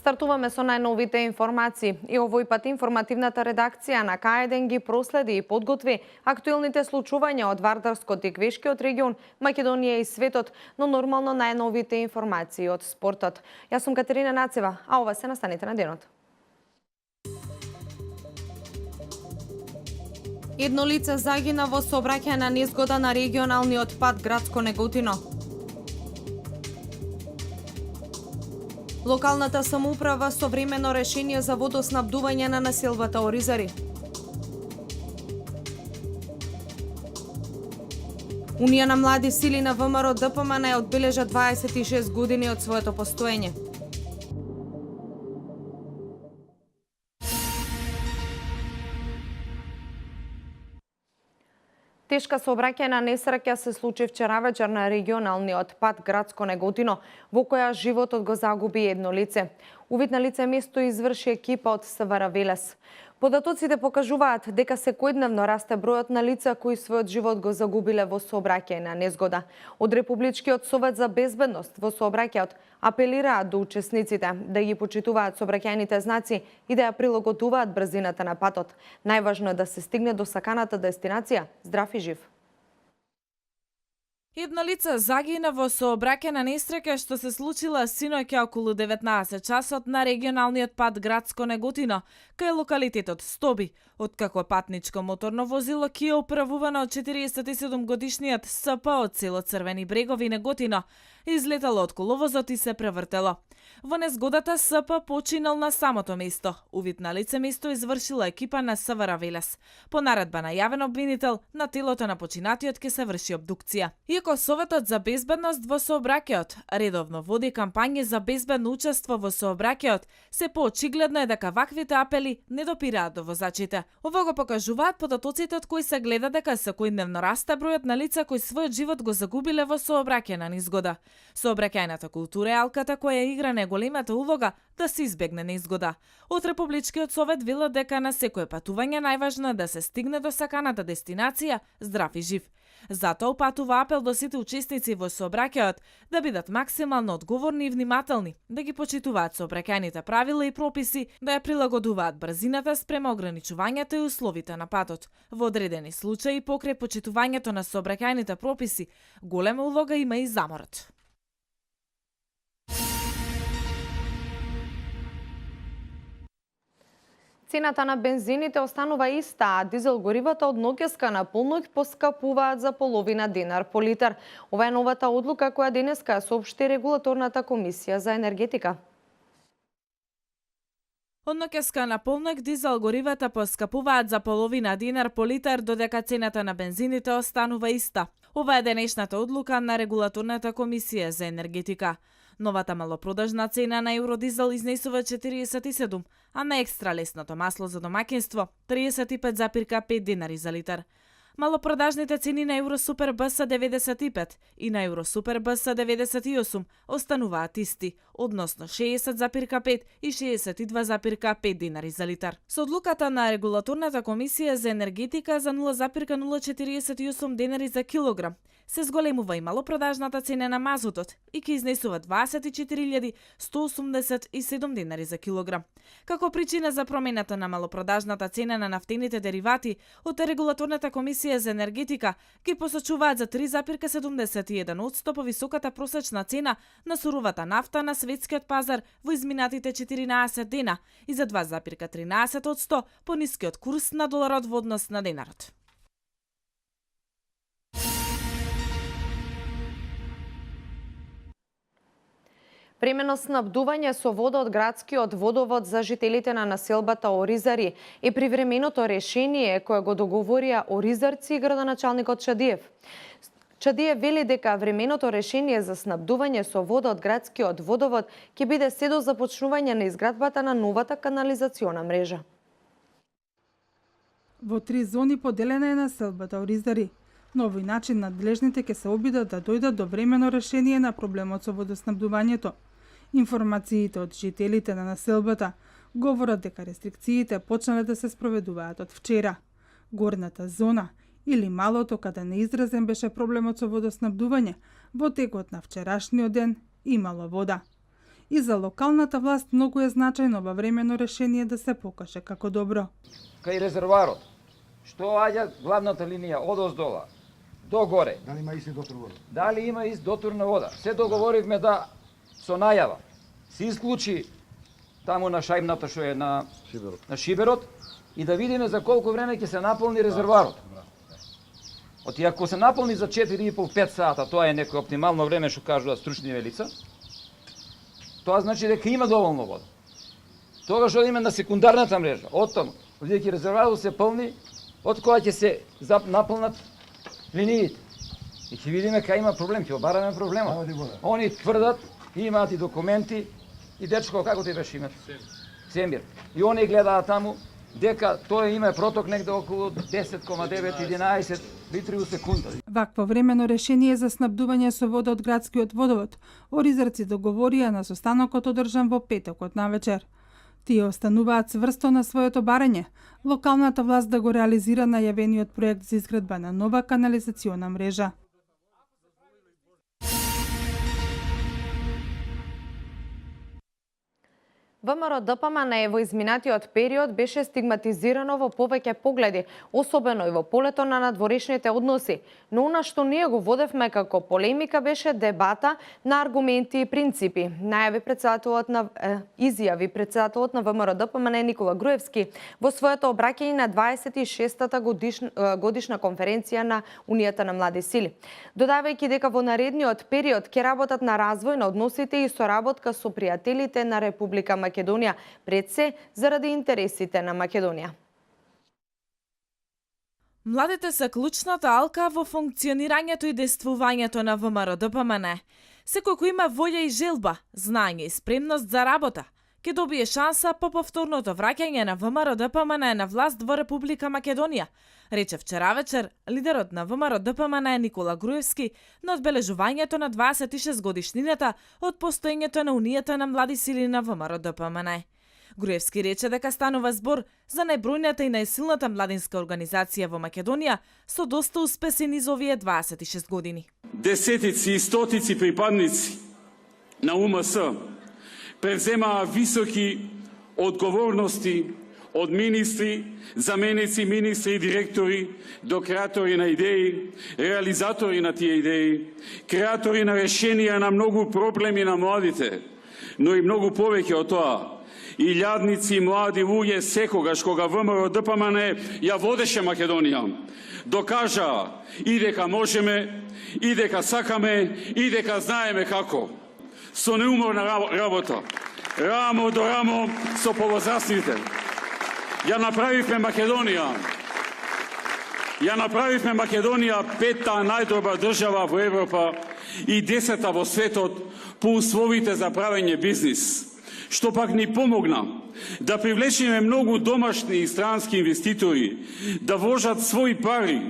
Стартуваме со најновите информации и овој пат информативната редакција на К1 ги проследи и подготви актуелните случувања од Вардарскот и Квешкиот регион, Македонија и светот, но нормално најновите информации од спортот. Јас сум Катерина Нацева, а ова се настаните на денот. Едно лице загина во сообраќајна незгода на регионалниот пат Градско Неготино. Локалната самоуправа современо решение за водоснабдување на населбата Оризари. Унија на млади сили на ВМРО ДПМН одбележа 26 години од своето постоење. Тешка сообраќајна несреќа се случи вчера вечер на регионалниот пат Градско Неготино, во која животот го загуби едно лице. Увид на лице место изврши екипа од СВР Велес. Податоците покажуваат дека секојдневно расте бројот на лица кои својот живот го загубиле во сообраќајна незгода. Од Републичкиот совет за безбедност во сообраќајот апелираат до учесниците да ги почитуваат сообраќајните знаци и да ја прилагодуваат брзината на патот. Најважно е да се стигне до саканата дестинација здрав и жив. Едно лице загина во сообраќајна несреќа што се случила синоќа околу 19 часот на регионалниот пат Градско Неготино, кај локалитетот Стоби, откако патничко моторно возило Кија управувано од 47 годишниот СП од село Црвени брегови Неготино излетало од коловозот и се превртело. Во незгодата СП починал на самото место. Увид на лице место извршила екипа на СВР Велес. По наредба на јавен обвинител, на телото на починатиот ќе се врши обдукција. Иако Советот за безбедност во сообраќајот редовно води кампањи за безбедно учество во сообраќајот, се поочигледно е дека ваквите апели не допираат до возачите. Ово го покажуваат податоците од кои се гледа дека секојдневно расте бројот на лица кои својот живот го загубиле во сообраќајна незгода. Сообраќајната култура е алката која игра најголемата улога да се избегне незгода. Од Републичкиот совет велат дека на секое патување најважно е да се стигне до саканата дестинација здрав и жив. Затоа упатува апел до сите учесници во сообраќајот да бидат максимално одговорни и внимателни, да ги почитуваат сообраќајните правила и прописи, да ја прилагодуваат брзината спрема ограничувањата и условите на патот. Во одредени случаи, покрај почитувањето на сообраќајните прописи, голема улога има и заморот. Цената на бензините останува иста, а дизел горивата од ноќеска на полноќ поскапуваат за половина динар по литар. Ова е новата одлука која денеска соопшти регулаторната комисија за енергетика. Од ноќеска на полноќ дизел горивата поскапуваат за половина динар по литар, додека цената на бензините останува иста. Ова е денешната одлука на регулаторната комисија за енергетика. Новата малопродажна цена на евродизел изнесува 47, а на екстра лесното масло за домаќинство 35,5 динари за литар. Малопродажните цени на Евросупер БС 95 и на Евросупер БС 98 остануваат исти, односно 60,5 и 62,5 динари за литар. Со одлуката на регулаторната комисија за енергетика за 0,048 динари за килограм се зголемува и малопродажната цена на мазутот и ќе изнесува 24.187 динари за килограм. Како причина за промената на малопродажната цена на нафтените деривати, од регулаторната комисија за енергетика ги посочуваат за 3,71% повисоката просечна цена на суровата нафта на светскиот пазар во изминатите 14 дена и за 2,13% понискиот курс на доларот во однос на денарот. Премено снабдување со вода од градскиот водовод за жителите на населбата Оризари е привременото решение кое го договорија оризарци и градоначалникот Шадиев. Чадие вели дека временото решение за снабдување со вода од градскиот водовод ќе биде се до започнување на изградбата на новата канализациона мрежа. Во 3 зони поделена е населбата Оризари. На овој начин надлежните ќе се обидат да дојдат до времено решение на проблемот со водоснабдувањето. Информациите од жителите на населбата говорат дека рестрикциите почнале да се спроведуваат од вчера. Горната зона или малото каде неизразен беше проблемот со водоснабдување, во текот на вчерашниот ден имало вода. И за локалната власт многу е значајно во времено решение да се покаже како добро. Кај резервоарот, што аѓа главната линија од оздола до горе. Дали има ист дотур вода? Дали има ист дотур на вода? Се договоривме да со најава се исклучи таму на шајбната што е на Шиберот и да видиме за колку време ќе се наполни резервоарот. Оти ако се наполни за 4,5-5 сата, тоа е некој оптимално време што кажуваат стручни лица, тоа значи дека има доволно вода. Тогаш одиме на секундарната мрежа, оттаму, бидејќи резервоарот се полни, од кога ќе се наполнат линиите. И ќе видиме кај има проблем, ќе обараме проблемот. Они тврдат, имаат и документи, и дечко, како ти беше името? Семир. И они гледаат таму, дека тоа има проток негде околу 10,9-11 литри у секунда. Вакво времено решение за снабдување со вода од градскиот водовод, оризарци договорија на состанокот одржан во петокот навечер. Тие остануваат цврсто на своето барање, локалната власт да го реализира најавениот проект за изградба на нова канализациона мрежа. ВМРО-ДПМН во изминатиот период беше стигматизирано во повеќе погледи, особено и во полето на надворешните односи. Но она што ние го водевме како полемика беше дебата на аргументи и принципи. Изјави председателот на ВМРО-ДПМН Никола Груевски во своето обраќање на 26-та годишна конференција на Унијата на млади сили. Додавајќи дека во наредниот период ќе работат на развој на односите и соработка со пријателите на Република Македонија, пред се заради интересите на Македонија. Младите се клучната алка во функционирањето и действувањето на ВМРО-ДПМН. Секој кој има волја и желба, знање и спремност за работа, ќе добие шанса по повторното враќање на ВМРО-ДПМН на власт во Република Македонија, рече вчера вечер лидерот на ВМРО-ДПМН Никола Груевски на одбележувањето на 26 годишнината од постоењето на Унијата на млади сили на ВМРО-ДПМН. Груевски рече дека станува збор за најбројната и најсилната младинска организација во Македонија со доста успеси низ овие 26 години. Десетици и стотици припадници на УМС превземаа високи одговорности од министри, заменици министри и директори до креатори на идеи, реализатори на тие идеи, креатори на решенија на многу проблеми на младите, но и многу повеќе од тоа. Илјадници млади луѓе секогаш кога ВМРО-ДПМН ја водеше Македонија, докажаа и дека можеме, и дека сакаме, и дека знаеме како. Со неуморна работа, рамо до рамо со повозрасните. Ја направивме Македонија петта најдобра држава во Европа и 10-та во светот по условите за правење бизнис, што пак ни помогна да привлечеме многу домашни и странски инвеститори, да вложат своји пари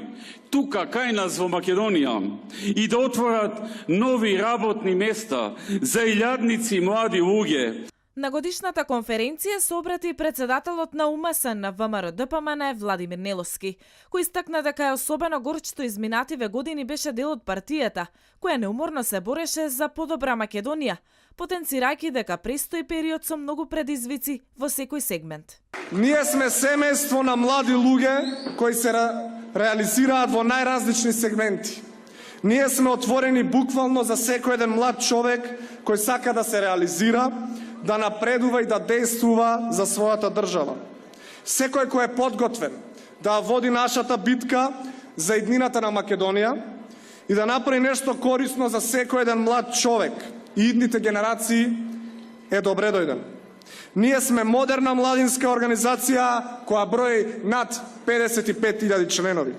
тука кај нас во Македонија и да отворат нови работни места за илјадници млади луѓе. На годишната конференција се обрати председателот на УМС на ВМРО-ДПМН Владимир Неловски, кој истакна дека е особено горчто изминативе години беше дел од партијата, која неуморно се бореше за подобра Македонија, потенцирајќи дека престои период со многу предизвици во секој сегмент. Ние сме семејство на млади луѓе кои се реализираат во најразлични сегменти. Ние сме отворени буквално за секој еден млад човек кој сака да се реализира, да напредува и да действува за својата држава. Секој кој е подготвен да води нашата битка за иднината на Македонија и да направи нешто корисно за секој еден млад човек и идните генерации е добре дојден. Ние сме модерна младинска организација која брои над 55.000 членови.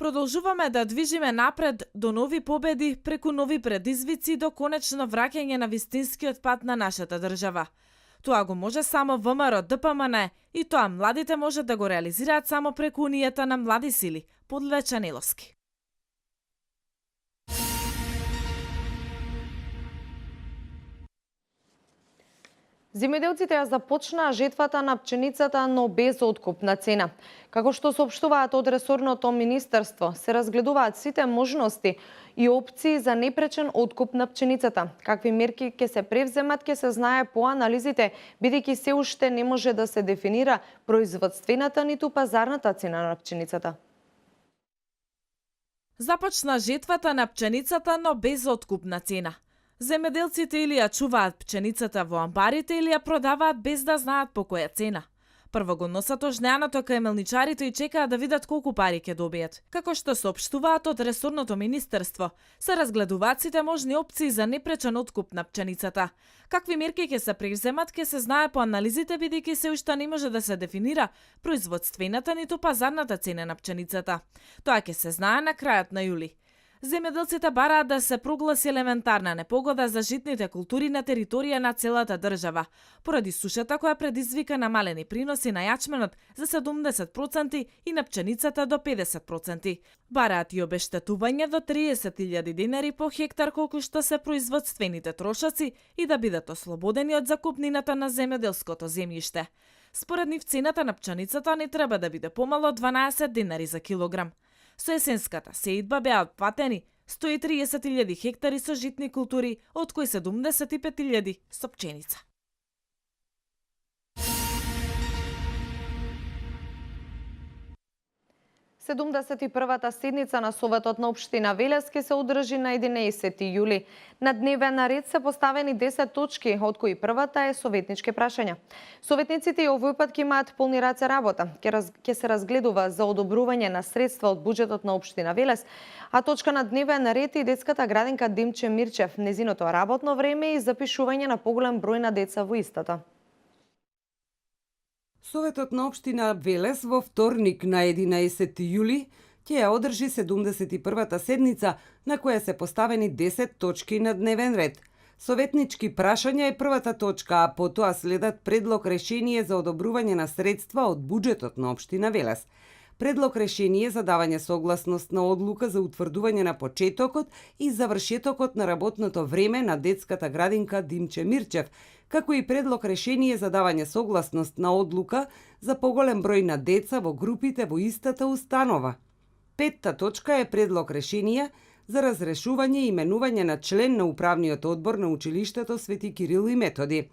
Продолжуваме да движиме напред до нови победи, преку нови предизвици до конечно враќање на вистинскиот пат на нашата држава. Тоа го може само ВМРО ДПМН и тоа младите може да го реализираат само преку унијата на млади сили, подлве Чанеловски. Земјоделците ја започнаа жетвата на пченицата, но без откупна цена. Како што соопштуваат од ресорното министерство, се разгледуваат сите можности и опции за непречен откуп на пченицата. Какви мерки ќе се превземат ќе се знае по анализите, бидејќи се уште не може да се дефинира производствената ниту пазарната цена на пченицата. Започна жетвата на пченицата, но без откупна цена. Земјоделците или ја чуваат пченицата во амбарите или ја продаваат без да знаат по која цена. Прво го носат ожнеаното кај мелничарите и чекаат да видат колку пари ќе добијат. Како што соопштуваат од ресорното министерство, се разгледуваат сите можни опции за непречен откуп на пченицата. Какви мерки ќе се превземат ќе се знае по анализите, бидејќи се уште не може да се дефинира производствената ниту пазарната цена на пченицата. Тоа ќе се знае на крајот на јули. Земјоделците бараат да се прогласи елементарна непогода за житните култури на територија на целата држава, поради сушата која предизвика намалени приноси на јачменот за 70% и на пченицата до 50%. Бараат и обештетување до 30.000 денари по хектар колку што се производствените трошоци и да бидат ослободени од закупнината на земјоделското земјиште. Според нив цената на пченицата не треба да биде помало од 12 денари за килограм. Со есенската сеидба беа отпатени 130.000 хектари со житни култури, од кои 75.000 со пченица. Седумдесет и првата седница на Советот на општина Велес ќе се одржи на 11 јули. На дневен ред се поставени 10 точки, од кои првата е советнички прашања. Советниците и овој пат ќе имаат полни раце работа. Ќе се разгледува за одобрување на средства од буџетот на општина Велес, а точка на дневен ред е детската градинка Димче Мирчев, незиното работно време и запишување на поголем број на деца во истата. Советот на општина Велес во вторник на 11 јули ќе ја одржи 71-та седница на која се поставени 10 точки на дневен ред. Советнички прашања е првата точка, а потоа следат предлог решение за одобрување на средства од буџетот на општина Велес. Предлог решение за давање согласност на одлука за утврдување на почетокот и завршетокот на работното време на детската градинка Димче Мирчев, како и предлог решение за давање согласност на одлука за поголем број на деца во групите во истата установа. Петта точка е предлог решение за разрешување и именување на член на управниот одбор на училиштето Свети Кирил и Методи.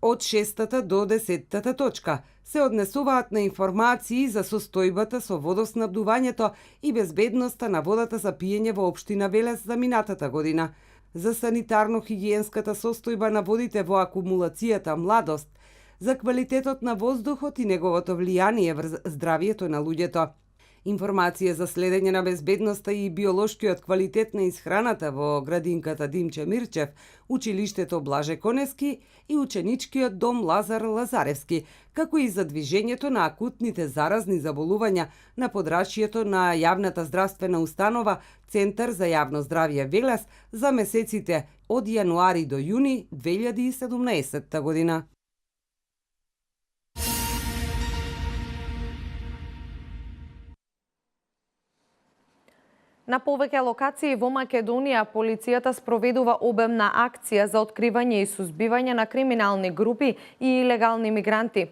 Од 6-та до 10-та точка се однесуваат на информации за состојбата со водоснабдувањето и безбедноста на водата за пиење во општина Велес за минатата година, за санитарно-хигиенската состојба на водите во акумулацијата младост, за квалитетот на воздухот и неговото влијание врз здравието на луѓето. Информација за следење на безбедноста и биолошкиот квалитет на исхраната во градинката Димче Мирчев, училиштето Блаже Конески и ученичкиот дом Лазар Лазаревски, како и за движењето на акутните заразни заболувања на подрачјето на јавната здравствена установа Центар за јавно здравје Велес за месеците од јануари до јуни 2017 година. На повеќе локации во Македонија полицијата спроведува обемна акција за откривање и сузбивање на криминални групи и илегални мигранти.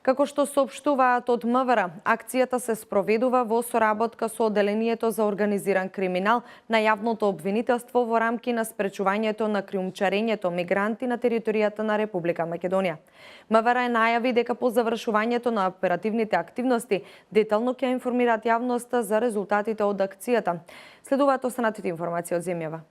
Како што соопштуваат од МВР, акцијата се спроведува во соработка со Оделението за организиран криминал на јавното обвинителство во рамки на спречувањето на криумчарењето мигранти на територијата на Република Македонија. МВР најави дека по завршувањето на оперативните активности детално ќе информираат јавноста за резултатите од акцијата. Следуваат останатите информации од земјава.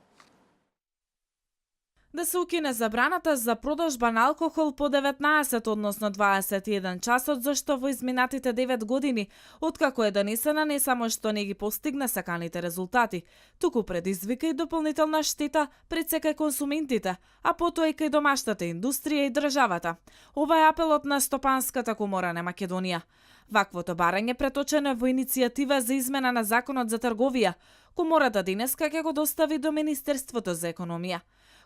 Да се укине забраната за продажба на алкохол по 19, односно 21 часот, зашто во изминатите 9 години, откако е донесена, не само што не ги постигна саканите резултати, туку предизвика и дополнителна штета пред секај консументите, а потоа и кај домашната индустрија и државата. Ова е апелот на Стопанската комора на Македонија. Ваквото барање преточено во иницијатива за измена на Законот за трговија. Комората денеска ќе го достави до Министерството за економија.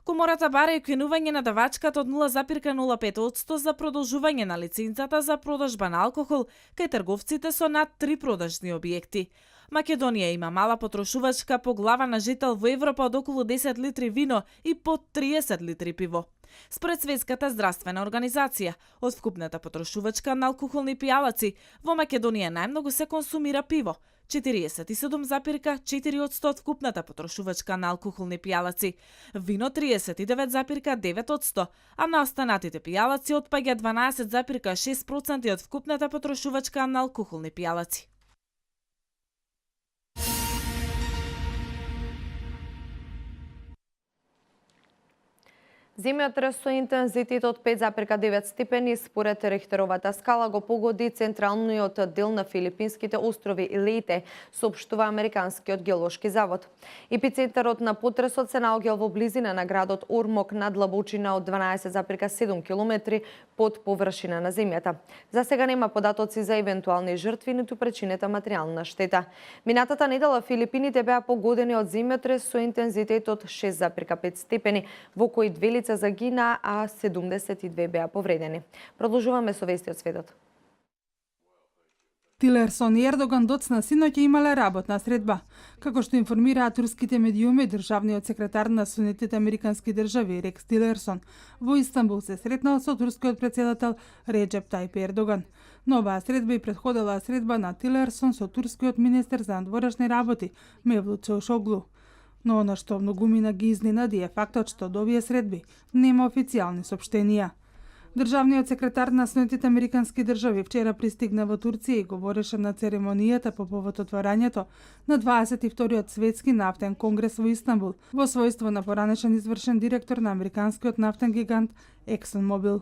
Комората бара и укинување на давачката од 0,05% за продолжување на лиценцата за продажба на алкохол кај трговците со над 3 продажни објекти. Македонија има мала потрошувачка по глава на жител во Европа од околу 10 литри вино и под 30 литри пиво. Според Светската здравствена организација, од вкупната потрошувачка на алкохолни пијалаци, во Македонија најмногу се консумира пиво, 47,4% од вкупната потрошувачка на алкохолни пијалаци, вино 39,9%, а на останатите пијалаци отпаѓа 12,6% од вкупната потрошувачка на алкохолни пијалаци. Земјотрес со интензитет од 5,9 степени според Рихтеровата скала го погоди централниот дел на Филипинските острови и Лејте, соопштува Американскиот геолошки завод. Епицентарот на потресот се наоѓал во близина на градот Ормок на длабочина од 12,7 км под површина на земјата. За сега нема податоци за евентуални жртви ниту причинета материјална штета. Минатата недела Филипините беа погодени од земјотрес со интензитет од 6,5 степени, во кои 2 лица загина, а 72 беа повредени. Продолжуваме со вести од светот. Тилерсон и Ердоган доцна синоќа имале работна средба. Како што информираат турските медиуми, државниот секретар на Соединетите американски држави Рекс Тилерсон во Истанбул се сретнал со турскиот претседател Реджеп Тајип Ердоган. Но оваа средба и претходела средба на Тилерсон со турскиот министер за надворешни работи Мевлут Чавушоглу. Но она што многумина ги изненади е фактот што од овие средби нема официјални соопштенија. Државниот секретар на Соединетите американски држави вчера пристигна во Турција и говореше на церемонијата по повод отварањето на 22-тиот светски нафтен конгрес во Истанбул во својство на поранешен извршен директор на американскиот нафтен гигант ExxonMobil.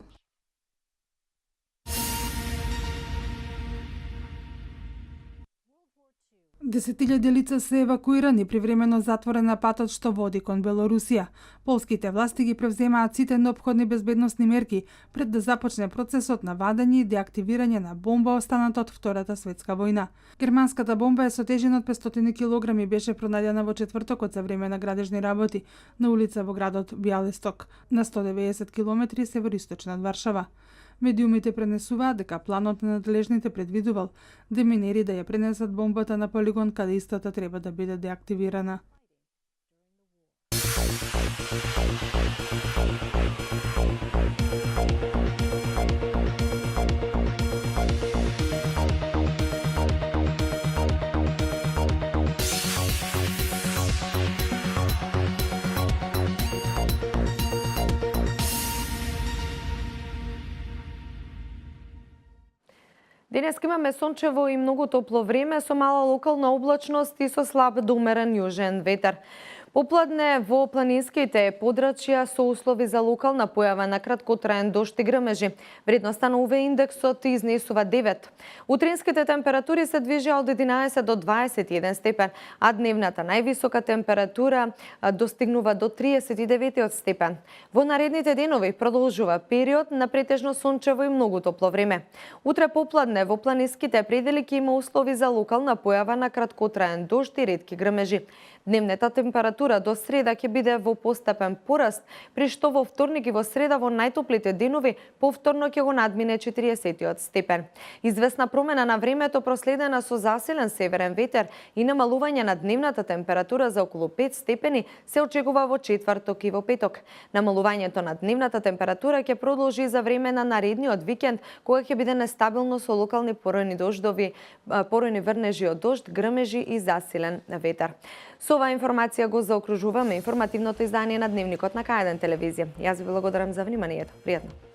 Десетилјади лица се евакуирани привремено затворен на патот што води кон Белорусија. Полските власти ги превземаат сите неопходни безбедносни мерки пред да започне процесот на вадење и деактивирање на бомба останата од Втората светска војна. Германската бомба е со тежина од 500 кг и беше пронајдена во четвртокот за време на градежни работи на улица во градот Бјалисток, на 190 км североисточно од Варшава. Медиумите пренесуваат дека планот на надлежните предвидувал деминери да ја пренесат бомбата на полигон каде истата треба да биде деактивирана. Денес имаме сончево и многу топло време со мала локална облачност и со слаб до умерен јужен ветер. Попладне во планинските подрачја со услови за локална појава на краткотраен дожд и грмежи. Вредноста на УВ индексот изнесува 9. Утринските температури се движеа од 11 до 21 степен, а дневната највисока температура достигнува до 39 степен. Во наредните денови продолжува период на претежно сончево и многу топло време. Утре попладне во планинските предели ќе има услови за локална појава на краткотраен дожд и ретки грмежи. Дневната температура до среда ќе биде во постепен пораст, при што во вторник и во среда во најтоплите денови повторно ќе го надмине 40 степен. Известна промена на времето проследена со засилен северен ветер и намалување на дневната температура за околу 5 степени се очекува во четврток и во петок. Намалувањето на дневната температура ќе продолжи за време на наредниот викенд, кога ќе биде нестабилно со локални поројни врнежи од дожд, грмежи и засилен ветер. Со оваа информација го заокружуваме информативното издание на Дневникот на К1 телевизија. Јас ви благодарам за вниманието. Пријатно.